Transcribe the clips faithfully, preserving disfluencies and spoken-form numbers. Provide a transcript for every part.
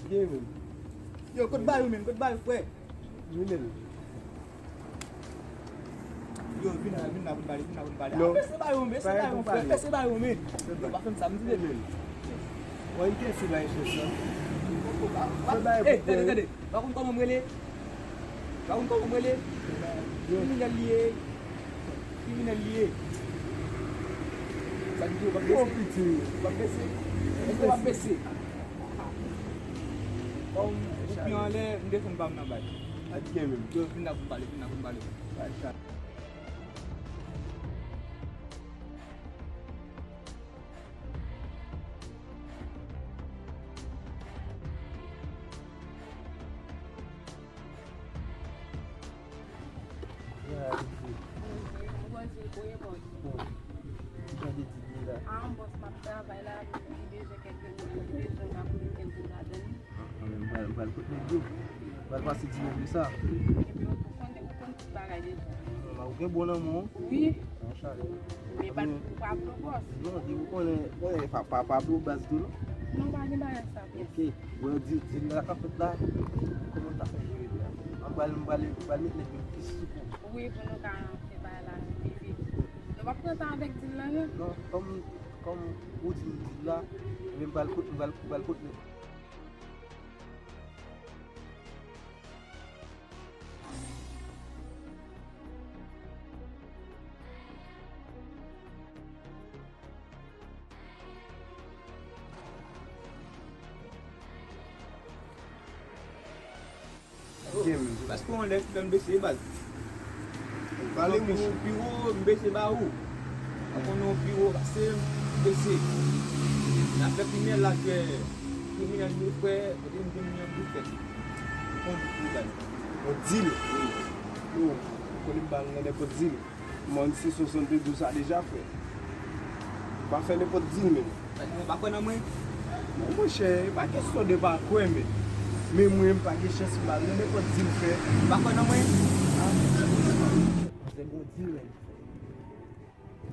Gen menm. Yo, kot Bayou menm? Kot Bayou, frè? Vini. Yo, vin la, vin la pou n pale, vin la pou n pale. Non. Ah, pèse Bayou, pèse Bayou, frè, pèse Bayou, men. Yo, pa fè m sa, m di de menm. Mwen, m te si bay chèch la. Fè bay pou tande, tande. Pa konn kòman m rele? Pa konn kòman m rele? Kriminèl li ye. Kriminèl li ye. Sa di w ap bese? W ap bese? Èske w ap bese? Bon, ou pye anlè, m desann pa m nan bay. Atike menm. Yo, vin la pou m pale, vin la pou m pale. Ou gade di li la. Ah, bòs, m ap travay la, m bezwen kèk goud, m bezwen m ap met kèk goud ladan l. Ah, men m pral, m pral kot nèg yo. M pral pase di nèg yo sa. Epi ou, ou konn, ou konn tout bagay deja. Non, ou gen bon nan men w. Wi. An chale. Men pa, ou pa blo bòs. Non, di ou konnen, konnen pa, pa, pa blo baz tou, non? Non, pa gen bagay sa, bòs. Ok. Bon, di, di la ka fèt la. Kòman w ta fè jere li a? An pral, m pral, m pral met nèg yo plis sou kou. Wi, pou nou ka fè bagay la pi vit. Nou p ap pran tan avèk dil la, non? Non, kòm, kòm ou di m dil la, men m pral kot, m pral, m pral kot nèg. Paske yon lè fè m bese baz. Pale, monchè. Pi wo, m bese ba ou. Mwen konnen w pi wo pase m, m bese. N ap fè kriminèl la, frè. Kriminèl nou, frè, kote m vin nan pou fèt. Ou konn tout bagay. Yon dil. Wi. Yo, ou konnen m pa nan nenpòt dil. Mwen se swasanndez sa deja, frè. M pa fè nenpòt dil, men. Sa di w pa kwè nan mwen? Non, monchè, e pa kesyon de pa kwè, men. Men mwen, m pa gen chans m al nan nenpòt dil, frè. Ou pa kwè nan mwen? Ah, monchè, gon dil, men.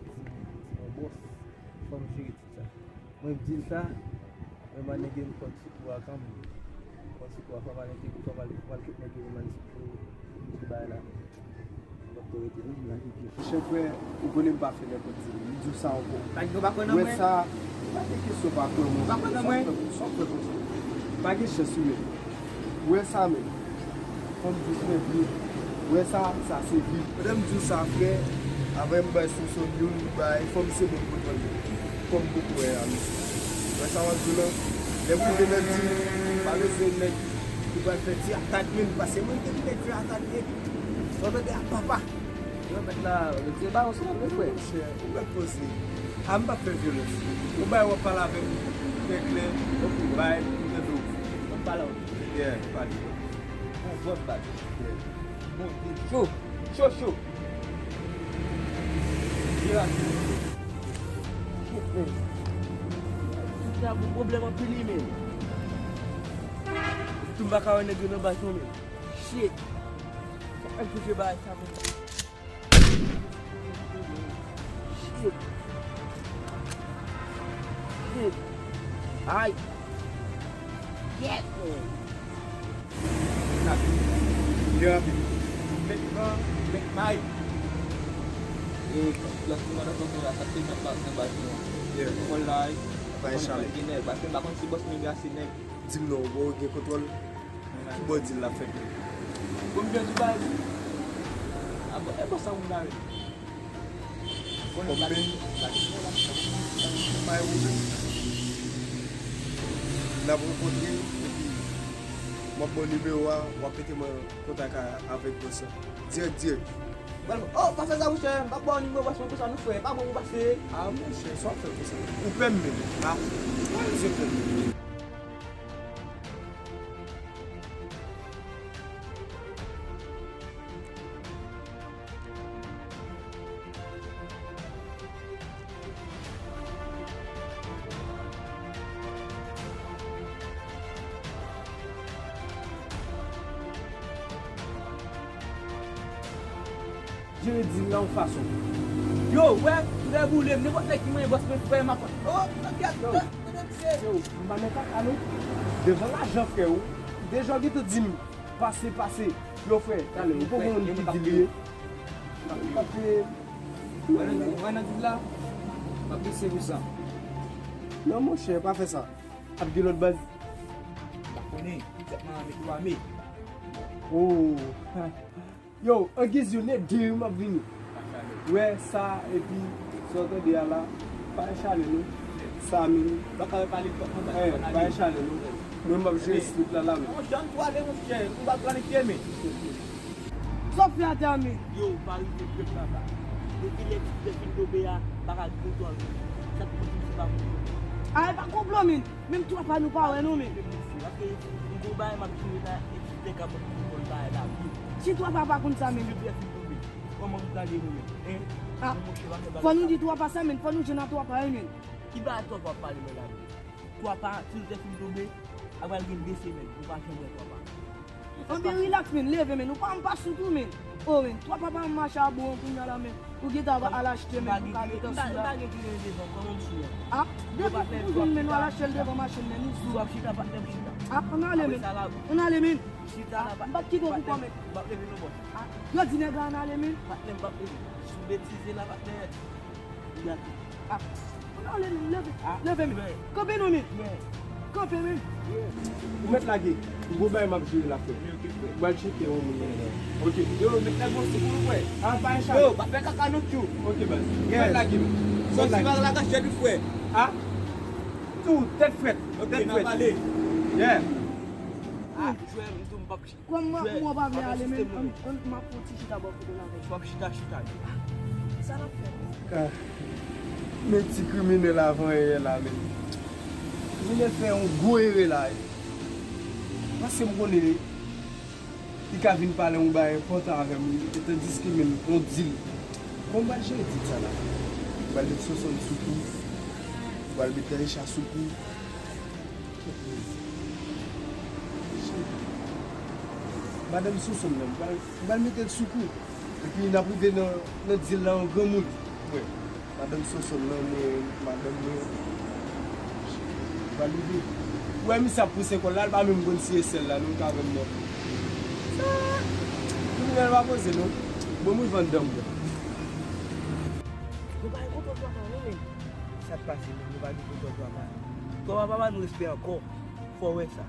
Di, di yon bòs, fò m jere tout sa. Mwen, m di l sa, men mwen nèg yo m konn sou kou a kanmenm. M konn sou kou a, fò m al entegre, fò m al, fò m al kot nèg yo, m al esplike yo tout bagay la. M p ap twò rete non, m lage pye. Monchè frè, ou konnen m pa fè nenpòt dil. M di w sa ankò. Sa di w pa kwè nan mwen? Wè sa, pa gen kesyon pa kwè mwen. Ou pa kwè nan mwen? Sa w fè, sa w fè konsa? Pa gen chans wi menm. Ou wè sa menm? Fò m di w frè vre. Ou wè sa, sa se vi. Pandan m di w sa frè, avè m bay sou son youn bay, fò m se moun pou tande. Fò m poko wè a misye. Ou wè sa w ap di w lan? Lè m rive nan dil, m pa bezwen nèg ki pral fè ti atak menm, paske mwen te vin nèg fè atak e. Sa w tande a papa. Yo, mèt la, yo te ba w sa, men frè. Monchè, ou mèt poze. A, m p ap fè vyolans. Ou bay w ap pale avè m trè klè, bay m tande w. M ap pale avè w. Yeah, pale. Bon vòt, baz. Yeah. Bon, cho, cho, cho. Vye rasi. Shit, man. Tout sa pou pwoblèm anpil wi, men. Tou m pa ka wè nèg yo nan baz non, men. Shit. Sa k fè m touche bagay sa, men. Shit. Shit. Ay. Yes, man. Rapid. Byen rapid. Met van, met may. E lòt moun nan tonton la, sa te nan baz, nan baz nou an. Yeah. Fò l la, wi. Fò l chale. Gen nèg, paske m pa konn si bòs mwen gen ase nèg. Di m non, ou gen kontwòl. Ki bò dil la fèt? Konbyen di bay? A bon, e bon sa moun la ye. Konbyen? Bay ou menm. N ap rankontre, epi m ap ba w nimewo a, w ap mete mwen kontak a, avèk bòs la. Dirèk, dirèk. Bèl, oh, pa fè sa, monchè. M ap ba w nimewo bòs mwen konsa, nou frè. Pa bon pou pase. A, monchè, sa w ap fè konsa? Ou pè m menm. A, pa bezwen pè m. Jere dil la yon fason. Yo, wè, trè boule m, nenpòt nèg ki manyen bòs mwen, frè m ap. Oh, gad, gad, gad. Yo, m pa nan kaka non. Devan lajan frè ou. Deja w gentan di m pase, pase. Yo frè, talè, ou poko konn ki di li ye. Mwen nan di la, m ap lese pou sa. Non monchè, pa fè sa. Ap gen lòt baz. Pa konnen, tèt nan ame tou ame. Oh. Yo, angiz yo, ne de yo m ap vini. Wè sa, epi sa w tande a la, pa e chale non. Sa menm. Baka wè pale, pa konn pa e chale non. Mwen m ap jere street la, la menm. Monchè, ann tou ale, monchè, nou pa planifye, men. Sa w fè atè a, men? Yo, pa rive pèp la ba. Depi lè ti tè fin tonbe a, baka gwo tòl. Sa k pou di se pa moun. A, e pa konplo, men. Menm twa pa nou pa wè non, men. Paske m gon bagay m ap jere la, e ti tè ka mwen konn bagay la, wi. Si twa pa pa konn sa, men. Ti tè fin tonbe. Kòman m gade nou, men? Hein? Ah, fò nou di twa pa sa, men. Fò nou jwenn a twa pa, wi, men. Ki bagay twa pa pale, men, la, men? Twa pa, ti tè fin tonbe, a pral gen de semèn, nou pa janm wè twa pa. Anben, rilaks, men, leve, men. Ou pa, m pa sou tou, men. Oh, men, twa pa pa mache a bou an kounya la, men. Ou gentan al achte, men, pou ka gentan sou la. M pa gen ki rele devan, kòman m sou an? Ah, depi ou jwenn, men, ou al achte l devan machin, men, ou sou. Sou ap chita, patnè, m chita. Ah, ann ale, men. Ann ale, men. Chita la, patnè. M p ap kite w pou kò, men. M p ap leve non, bòs. Ah, yo di nèg la ann ale, men. Patnè, m p ap leve. Sou betize la, patnè. Gade. Ah. Ann ale, men, leve. Leve, men. Kanpe non, men. Kanpe, men. Ou mèt lage. Gwo bagay m ap jere la, frè. M pral tcheke yon moun nan. Ok. Yo, met nèg yo sou pou nou, frè. Ah, pa e chale. Yo, pa fè kaka non, tchou. Ok, baz. Ou mèt lage, men. Sòti pa lage chèn, frè. Ah. Tou, tèt frèt. Ok, n ap pale. Yeah. Ah, jwè, m tou, m p ap Kòm mwen, mwen pa vle ale, men, m ap fè yon ti chita bò kote n avè w. W ap chita, chita. Sa n ap fè? Ah, men ti kriminèl avanyè la, men. Kriminèl fè yon gwo erè la. Paske m konnen li ka vin pale yon bagay enpòtan avè m, etandiske menm yon dil. Bon, m pral jere dil sa la. M pral met Sonsonn sou kou. M pral met Daïcha sou kou. Madanm Sonsonn nan, m pral, m pral mete l sou kou. Epi n ap rive nan, nan dil la an granmoun. Wè, madanm Sonsonn nan, mwen, madanm mwen. M pral rive. Ou wè misye ap pouse kò l la, l pa menm konn si e sèl la, non, l ka vè m nan. Sa, kriminèl pa poze, non. Bon, mwen vann dan m, bon. Yo pa gen kontwòl twa pa, non, men. Sa k pase, men, yo pa gen kontwòl twa pa. Twa pa pa ba nou respè ankò. Fò w wè sa.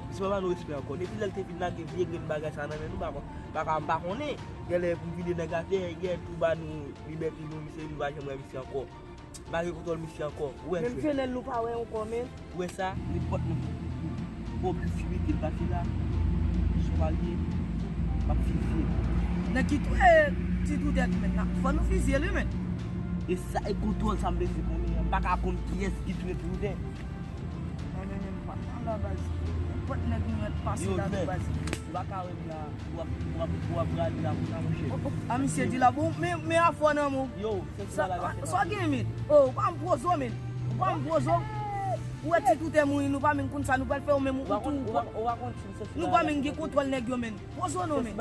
Misye pa ba nou respè ankò. Depi lè l te vin lage vye grenn bagay sa nan men nou, pa kon-, pa ka, m pa konnen. Genlè pou vide nèg atè, genlè tou ba nou libète nou, misye, nou pa janm wè misye ankò. Pa gen kontwòl misye ankò. Ou wè, frè. Menm fenèl nou pa wè ankò, men. Ou wè sa? Nenpòt moun. Bon, plis li mete l pase la. Son pa l ye. M ap fizye. Nèg ki touye ti tou tèt, men, fò nou fizye li, men. E sa, e kontwòl sa m bezwen konnen an. M pa ka konn kiyès ki touye ti tou tèt. Mwen menm, mwen pa nan la baz. Nenpòt nèg nou mèt pase la tou baz. Ou pa ka wè m la, w ap, w ap, w ap rale la konsa, monchè. Oh, oh, a misye di la, bon, men, men afè w nan men w. Yo, se sa la, sa w gen, men? Oh, ou pa m pozo, men. Ou pa m pozo. Ou wè ti tou tè mouri, nou pa menm konn sa, nou pral fè yo menm ou tou. Ou pa konn si se. Nou pa menm gen kontwòl nèg yo, men. Pozo non, men.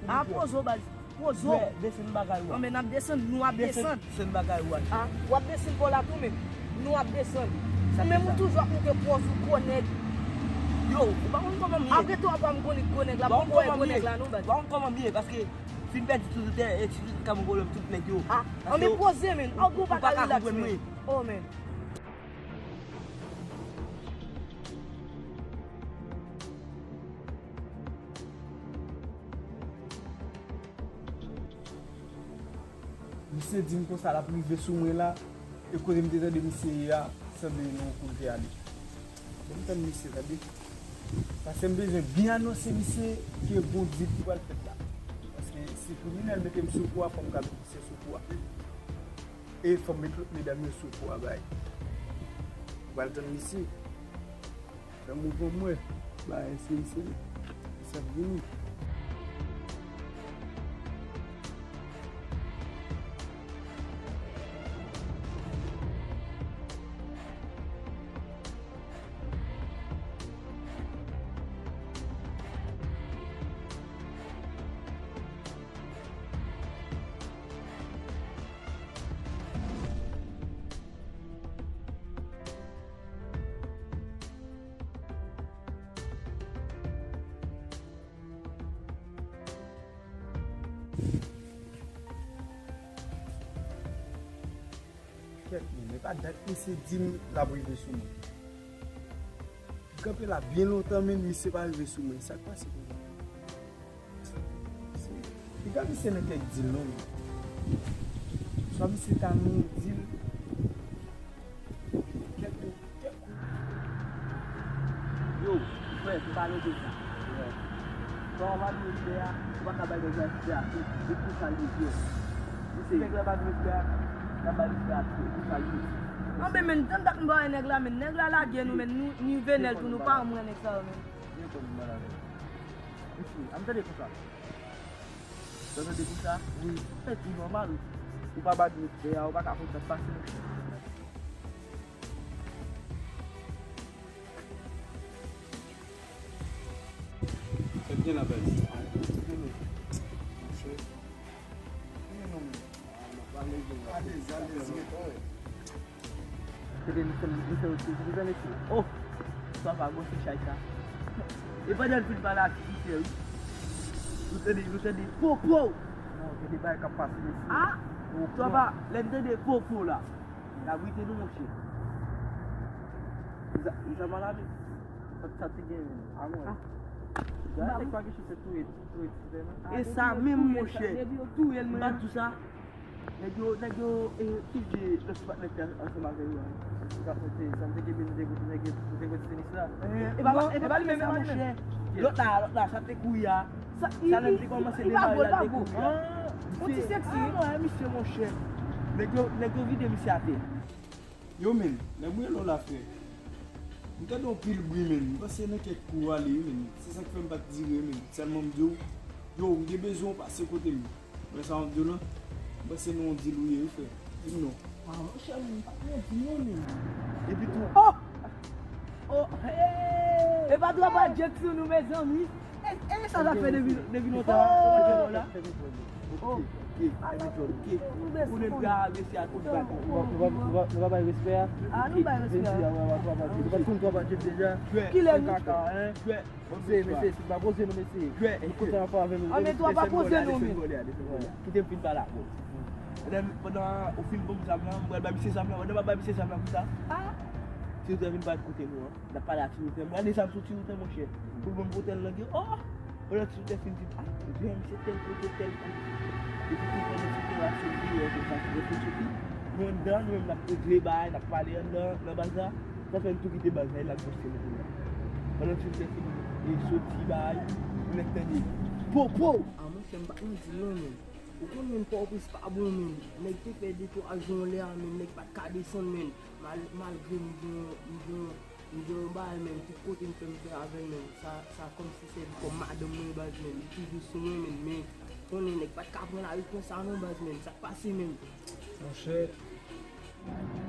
A, pozo, baz. Pozo. Wè, desann bagay ou a. Non, men n ap desann, nou ap desann. Desann bagay ou a. A, w ap desann pa w la tou, men. Nou ap desann. Ou menm ou toujou ap monte pòz ou gwo nèg. Yo, ou pa konn kòman m ye. Apre tou, apa m konnen gwo nèg la, bon, gwo nèg la, non, baz. Ou pa konn kòman m ye, paske fin pèdi tout, e, tout, tout, tout, tout nèg yo. A, an men poze, men. An gwo pa ka rilaks, men. Oh, men. Misye di m konsa l ap rive sou mwen la, e kote m te tande misye ye a, sanble nan yon kou l te ale. Bon, m tann misye, tande. Paske m bezwen byen anonse misye ke gon dil ki pral fèt la. Paske si kriminèl mete m sou kou a, fò m ka met misye sou kou a. E fò m met lòt medam yo sou kou a bay. M pral tann misye. Nan mouvman mwen, ba ensi ensi, sa ap vini. Tèt mwen, men pa dat misye di m l ap rive sou mwen. M kanpe la byen lontan, men misye pa rive sou mwen. Sa k pase konsa? Piga misye nan kèk dil non, men. Swa misye ta nan yon dil. Kèk, kèk. Yo, frè, m pale w de sa. Sa w ap di frè a, ou pa ka bay nèg la respè a, se, se pou sa l bezwen. Si nèg la pa gen respè a, n ap bay respè a tou, se pou sa l bezwen. Anben, men, tann dat m pa wè nèg la, men nèg la lage nou, men nou, ni Venel tou, nou pa renmen nèg sa yo, men. Mesye, an tande konsa. Sa tande konsa? Wi. Fè tou nòmal. Ou pa bat respè a, ou pa ka konn sa k pase. Sa k gen la, baz? Monchè. Alèz, alèz, ret. Tande misye, misye, misye, mesye. Oh! Sa pa gwo se chay sa. E pandan l fin pale ak misye, wi. Nou tande, nou tande popo! Non, gen de bagay k ap pase, mesye. Ah! Popo. Sa pa, lè n tande popo la. N ap rete nou, monchè. Sa, sa malade. Sa, sa te gen menm. Ah, mwen. Ah. Gade, nèg pa gen chans touye, touye ti frè, non. E sa menm, monchè. Depi yo touye l, mwen. M pa di w sa. Nèg yo, nèg yo, eh, fizye lòt ti patnè ki te ansanm avè yo a. Ti patnè te, sa m te kenbe, nou te, nou te, nou te kontinye sa. Eh, e pa, non, e pa li menm, e pa li menm. Lòt la, lòt la, sa te kouri a. Sa, sa menm li kòmanse demare la, li te kouri a. Yon ti seksi. Ah, non, eh, misye, monchè. Nèg yo, nèg yo vide misye atè. Yo, men, lè m rele w la, frè. M tande yon pil bri, men. M panse nan kèk kou w ale, wi, men. Se sa k fè m pa t dire, men. Sèlman m di w, yo, m gen bezwen w pase kote m. Wè sa w ap di w lan? M panse nan yon dil ou ye, wi, frè. Di m non. Ah, monchè, m pa t nan dil non, men. Epi tou, oh! Oh, hey! E pa twò pa jet sou nou, mezanmi. E, e sa l ap fè depi, depi lontan, oh, la? Oh, ok, ok. Konnen m ka resi a tout bat. Nou pa, nou pa, nou pa, nou pa bay respè a. Ah, nou bay respè a. Nou pa konn twò pa jet deja. Kilè nou? Kaka, hein? Mesye, mesye, se pa poze nou, mesye. Nou kontan anfan avè nou. Ah, men twò pa poze nou, men. Kite m fin pale ak ou. Pandan, pandan ou fin ban m zam lan, m pral bay misye zam lan. Pandan m ap bay misye zam lan konsa, ah, ti frè vin parèt kote nou an. N ap pale ak ti frè. M gade zam sou ti frè, monchè. Pou l ban m kote l nan gen. Oh! Pandan ti frè fin di, ah, ebyen, misye tèl kote, tèl kote. Epi tou pandan ti frè ap sot deyò konsa, ti frè fin soti. Nou anndan, nou menm n ap regle bagay, n ap pale anndan, nan baz la. Sa fè n tou kite baz la, e l ap goste nou kounye a. Pandan ti frè fin, e soti bay, ou nèk tande. Po, po! Ah, monchè, m pa t nan dil non, men. Ou konn, men, Pòtoprens pa bon, men. Nèg te fè de twa jou anlè a, men nèg pa t ka desann, men. Mal-, malgre m gen, m gen, m gen yon bagay, men, tout kote m fè m fè avè l, men. Sa, sa kòmsi se kòm madanm mwen, baz, men. Li toujou sou mwen, men, men, konnen nèg pa t ka pran lari konsa, non, baz, men. Sa k pase, men? Monchè.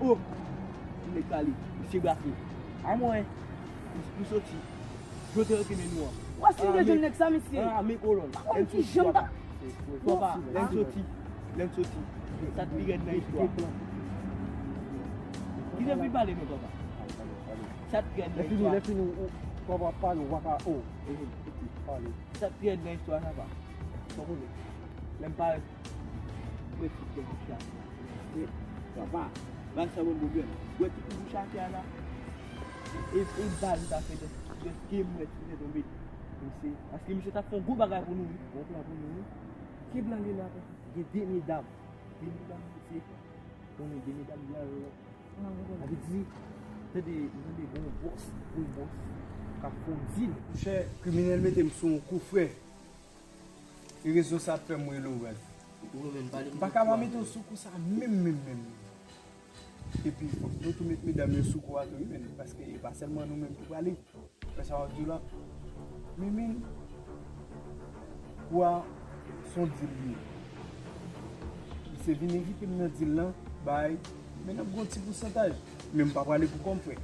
Oh! Ti nèg pale, misye brake. A mwen, nou soti. Yo te rantre men nou an. Wè si m te jwenn nèg sa, mesye. An ame kolòn. Pa konn ki jan m ta. Papa, lè n soti, lè n soti. Sa t pi rèd nan istwa. Ki te pi pale non, papa? Sa t pi rèd nan istwa. Lè fini, lè fini, ou, ou, papa pale, ou pa ka, oh. Pale. Sa t pi rèd nan istwa, papa. Sa w konnen? Lè m parèt, mwen tout tèt bouch atè a. Papa, bagay sa ban m pwoblèm. Wè tout bouch atè a la. E, e bal m ta fè dèske m wè ti frè tonbe. Misye, paske misye t ap fè yon gwo bagay pou nou, wi. Gwo plan pou nou, wi. Ki plan li la fè? Gen de medam. De medam, misye. Konnen de medam blan yo. Sa vle di, tande, m tande gon bòs, gon bòs k ap fè yon dil. Monchè, kriminèl mete m sou yon kou, frè. E rezon sa ap fè m rele w, baz. M pa ka pa mete w sou kou sa menm, menm, menm. Epi, fòk nou tou met medam yo sou kou a tou, wi, men, paske e pa sèlman nou menm ki prale. Wè sa w ap di w la? Men, men, kou a, se yon dil li ye. Misye vin envite m nan dil lan, bay, men n ap gen yon ti pousantaj. Men m pa prale pou kò m, frè.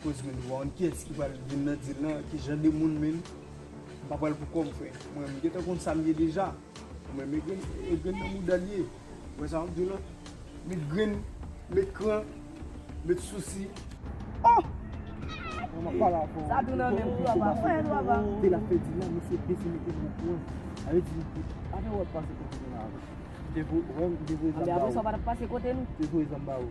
Koz, men, nou pa konn kiyès ki pral vin nan dil lan, ki jan de moun, men, m pa pral pou kò m, frè. Mwen, m gentan konn sa m ye deja. Mwen, men grenn, e grenn nan mouda l ye. Wè sa m ap di w lan? Met grenn, met kran, met sousi. Oh! Mwen ap pale avè w. Sa tou nan menm tou, papa. Wè, tou, papa. Te l ap fè di la, misye bese mete m okouran. Sa vle di, avè w ap pase kote nou la avè. Te vo-, wè, m te voye zam ba ou. Apre sa, w pa t ap pase kote nou. Te voye zam ba ou.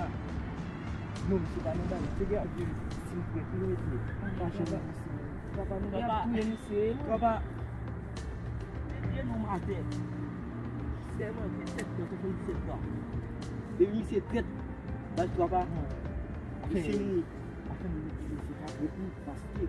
Ah. Non, misye pa nan bal. Misye gen ap vin. Si m prèt, li mete. Mache nan misye. Papa, nou gen ap touye misye. Papa. Mete nou atè. Sèlman vennsenk tan, soixante-dix-sept tan. Depi misye trèt, baz twa pa. Misye mouri. Afè nou mete misye pa trèt, paske.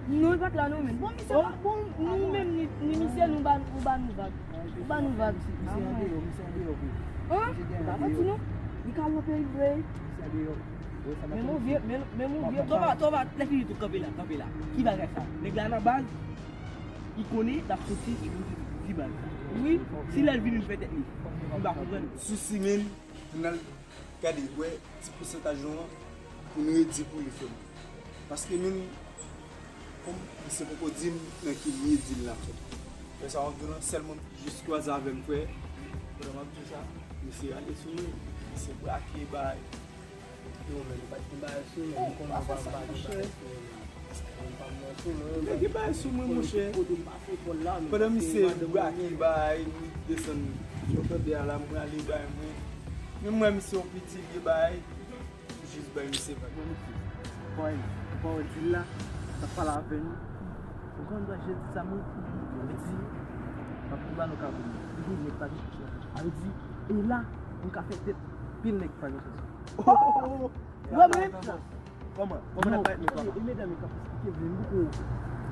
Non, li pa t la non, men. Bon, misye pa, bon, nou menm, ni, ni misye, nou ba, ou ba nou vag. Ou ba nou vag. Misye andeyò, misye andeyò vre. Hein? Misye pa manti non. Li ka lwen peyi vre. Misye andeyò. Men mon vye, men, men mon vye. Tova, Tova, lè fini tou, kanpe la, kanpe la. Ki bagay sa? Nèg la nan baz, li konnen, l ap soti, li pou di baz sa. Wi. Si lè l vini, l fè tèt li. Li pa konprann. Sousi, men. N al gade, wè ti pousantaj nou an pou n redwi pou li, frè m. Paske menm, kòm misye poko di m nan ki lye dil la fèt. Wè sa w ap di w lan, sèl moun ki jis kwaze avè m, frè. Pandan m ap di w sa, misye rale sou mwen, misye brake, bay. Non, men nou pa t gen bagay sou mwen, nou konnen nou pa gen bagay sou mwen. Mwen pa manti, mwen. Nèg ki bay sou mwen, monchè. Kote m pase fò la, men pandan misye brake bay, m desann sou tande a la, mwen ale bay mwen. Men mwen, misye yon piti li bay, jis bay misye vag. Bon, misye, bon, bon, di la, sa pale avè nou. Ou konn bagay je di sa, mwen, mwen di, m ap di ba nou ka vini. Li di, nèg pa gen chans. A vle di, e la, nou ka fè tèt pil nèg pa gen chans. Oh! Wè, men. Kòman? Kòman n ap bay nou kòman? E medam yo k ap esplike vle m poko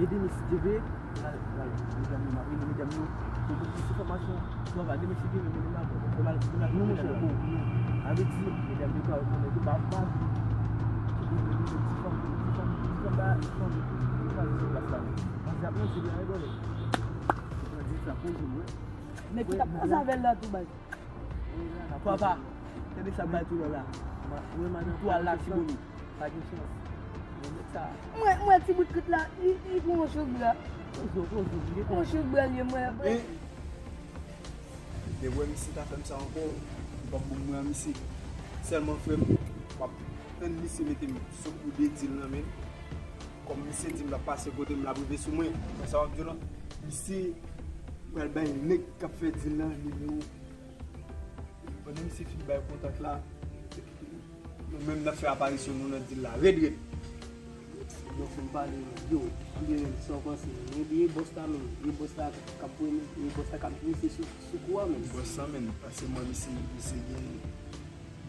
ede mesye vre. Medam yo, m ap rele medam yo pou plis enfòmasyon. Travay de mesye vre, men medam yo, fè mal, fè mal. Non, monchè, bon, non. A vle di, medam yo ka rekonèt ou pa, pa vle. Ki pou vle ti fanm, ti fanm, ti fanm ba, ti fanm, ti fanm sou plas la. Paske ap nan di la, rigole. Ou pran di sa, poze, mwen. Nèg ki t ap koze avè l la tou, bay. Papa, tande sa m bay tou la la. Ou al Latibonit. Pa gen chans. Mwen, mwen, ti bout kout la, li, li pou yon chouk bra. Yon chouk bra, li mwen. Men, de wè misye ta fè m sa ankò, m p ap bon mwen a misye. Sèlman, frè m, m ap tann misye mete m sou kou de dil nan men l. Kòm misye di m l ap pase kote m, l ap rive sou mwen. Mwen sa w ap di w lan. Misye pral bay nèg k ap fè dil lan nimewo. Pandan misye fin bay kontak la, nou menm n ap fè aparisyon nou nan dil la. Red, red. Yo fin pale, yo, anben menm, sa w panse? Men e bòs la menm, e bòs la k ap premye, e bòs la k ap glise sou, sou kou a menm. Bòs la menm, paske mwen, misye, misye gen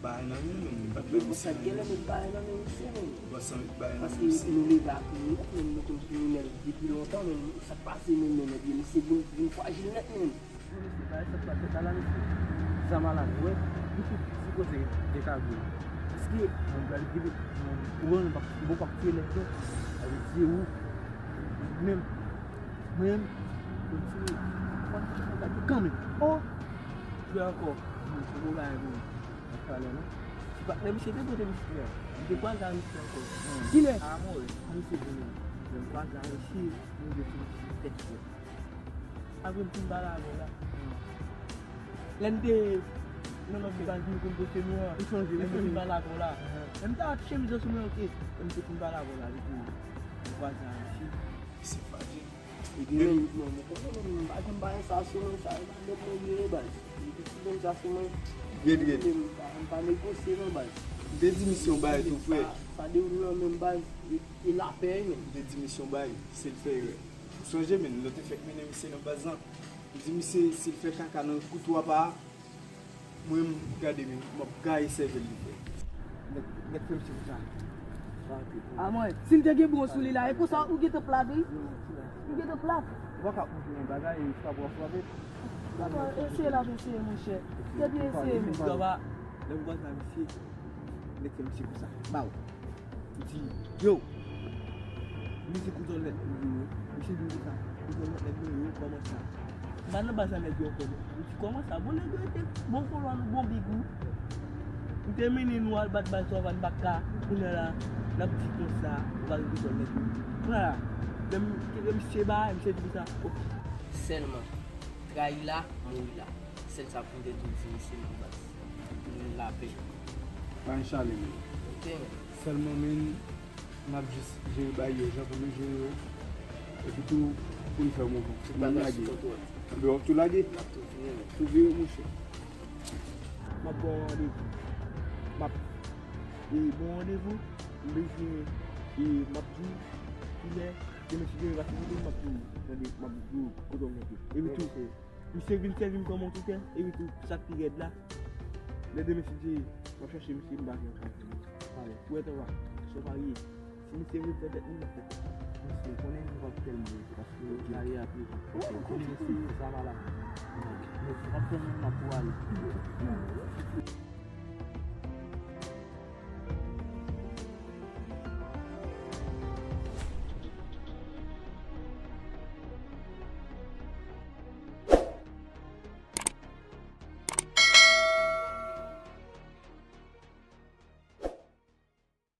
bagay nan men, men m pa t bay misye anyen. Bòs la t genlè met bagay nan men misye, men. Bòs la met bagay nan men misye. Paske nou leve ak nou nèt, men nou konn kriminèl depi lontan, men sa k pase menm, men nèg yo, misye vin, vin frajil nèt, men. Bon, mesye, bagay sa t pa fèt la, la, mesye. Zam a la, nou wè, nou tout sipoze gen kagou. Paske, mwen pral vide, mwen, ou wè, nou p ap, nou p ap tiye nèg, non. Sa vle di, ou, menm, mwen, kontinye. Fò n gade kanmenm. Oh! Jwe ankò. Bon, bon bagay, bon. Talè, non? Ti patnè misye te pote misye a. Li te kwaze a misye ankò. Kilè? A mò, wi. Misye vini. Lè m kwaze a misye, m vin sou misye tèt frè. Apre m fin pale avè l la. Lè m te nan lòt baz nou konn poste nou an. Lè m te fin pale avè l la. Lè m ta ap chemize sou mwen, oke. Lè m te fin pale avè l la, li te, m kwaze a misye. Se faje. Epi menm, non, mwen konnen menm, m pa janm bay sa sou mwen, sa e pa nèg mwen li ye baz. Li te ti menm sa sou mwen. Red, red. M pa, m pa negosye non baz. M te di misye yon bagay tou, frè. Sa, sa dewoule nan menm baz, e, e lapè, wi, menm. M te di misye yon bagay, se l fè erè. Ou sonje, menm, lè w te fèk mennen misye nan baz lan, m di misye, si l fè kaka nan kouto apa a, mwen, m gade, men, m ap gaye sèvèl li, frè. Nèg, nèg fè misye konsa. A mwen, si l te gen bon sou li la, e konsa ou gentan plat, wi. Ou gentan plat. Ou pa ka pran yon bagay, e frape w ap frape. Papa, eseye l ap eseye, monchè. Depi eseye, men. Papa, lè m kwaze a misye, nèg fè misye konsa. Baw. Li di, yo, misye kouzòlèt nou yo, misye di m konsa, kouzòlèt nèg nou yo, kòman sa? M pa nan baz a nèg yo ankò, non. Li di, kòman sa? Bon, nèg yo rete bon kolòn, bon bigou. M te mennen nou al bat bal sou Avanyè, m pa ka, kounye a la, n ap di konsa, ou pa gen bezwen nèg yo. Kounye a la, lè m, lè misye ba, misye di konsa, ok. Sèlman, trayi la, mouri la. Sèl sa pou m te tou di misye nan baz. Pou nou lapè. Pa gen chale, men. Ok, men. Sèlman, men, n ap jis jere bagay yo, jan pou nou jere yo. Epi tou, pou nou fè mouvman. Tout bagay sou kontwòl. Andewo, tou lage? N ap tou vire, men. Tou vire, monchè. M ap ba w randevou. M ap, e, ba w randevou. M bezwen, e, m ap di w kilè. Demen si Dye vle, paske m ap di w, tande, m ap di w kote w kanpe. Epi tou, misye vin sèvi m kòm yon toutè, epi tou, sa k pi rèd la, lè demen si Dye, m ap chache misye, m pa jwenn kay. Ou wè, tande, sa w pa ye. Si misye vle fè tèt li, l ap fè tèt li. Misye konnen nou p ap fè l move, paske nou kare a pye. Ok, konnen misye, sa pa la. Men, w ap tann nou, n ap pou ale.